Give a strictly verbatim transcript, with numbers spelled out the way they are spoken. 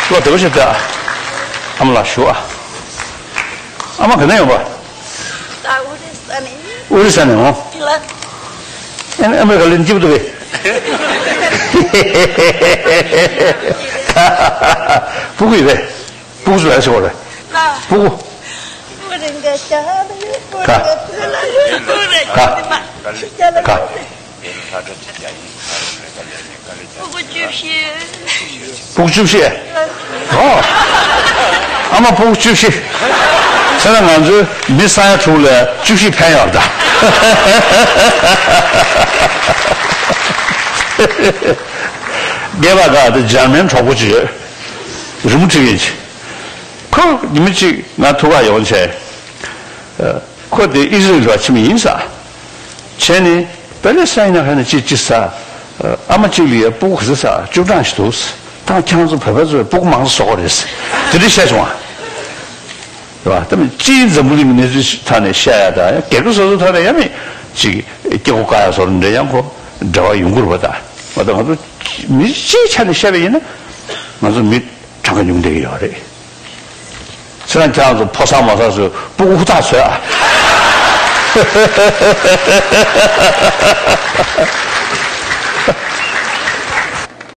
བློ་བདེ་པོ་བྱེད་དང་། ཨ་མ་ལགས་ཞུ་ཨ། ཨ་མ་ག་ནས་ཡོང་པ། ད་ཨོ་རི་ས་ནས་ཡིན། ཨོ་རི་ས་ནས་འོང་། ཕི་ལ། ཨ་ནི་ཨ་མ་རི་ཀ་ལ་འཇིབ་འདུག་གས། སྤུ་གུ་ཡོད་པས། སྤུ་གུ་ཚོ་ལ་ཞོག་རེད། ཨ། སྤུ་གུ། སྤུ་གུ་རེ་འགའ་ཤ་ལ་ཡོད། སྤུ་གུ་རེ་འགའ་ཚོ་ལ་ཡོད། སྤུ་གུ་རེ་ག་ཚོ་ལ་ཡོད། སྤུ་གུ་བཅུ་བཞི། ཨོ། ཨ་མ་སྤུ་གུ་བཅུ་བཞི། བྱས་ན་ང་ཚོའི་མི་ས་ཡ་དྲུག་ལ་བཅུ་བཞི་ཕན་ཡོད་ད། སྐལ་པ་དགའ་དེ་འཇར་མན་གྲོགས་པོ་ཅིག་ཡོད། རི་མོ་བྲིས་ཡིན་ཅིག་ཁོ་ཉི་མ་གཅིག་ང་ཐུག་ག་ཡོང་བྱས། ཁོ་དེ་ཨི་ཟི་རེལ་ལ་ཕྱིན་པ་ཡིན་ས། བྱས་ནས་པེ་ལེ་སི་ཐན་ནང་ཧ་ནས་ཅི་ཅི་ས། ཨ་མ་གཅིག་ལ་ཡ་སྤུ་གུ་ག་ཚོད་ས་བཅུ་གྲངས་ཤིག་འདུག་ད་ཁྱེད་ཚོ་བོད་པ་ཚོས་སྤུ་གུ་མང་ཙམ་གསོ་གི་རེད། དེ་འདྲ་བཤད་བྱུང་བ། རེད་བ། ད་མི་སྤྱིའི་འཛམ་བུ་གླིང་གི་གནས་ཚུལ་ཐོག་ནས་བཤད་ཡ་ད་ཡང་སྒེར་གྱི་སོ་སོའི་ཐོག་ནས་ཡང་མི་ཅིག་སྐྱེ་སྒོ་བཀག་ཡ་བཟོ་འདྲ་ཡང་ཁོ་འབྲེལ་བ་ཡོང་གི་རེད་བ་ད། ང་ད་ང་ཚོ་མི་སྤྱིའི་ཆ་ནས་བཤད་པ་ཡིན་ན་ང་ཚོ་མི་གྲངས་ཀ་ཉུང་བསྡད་ཀྱི་ཡོད་རེད། ཁྱེད་རང་ཁྱེད་རང་ཚོ་ཕོ་གསར་མོ་གསར་ཚོས་སྤུ་གུ་ཧུར་ཐག་ཆོད་ཨ།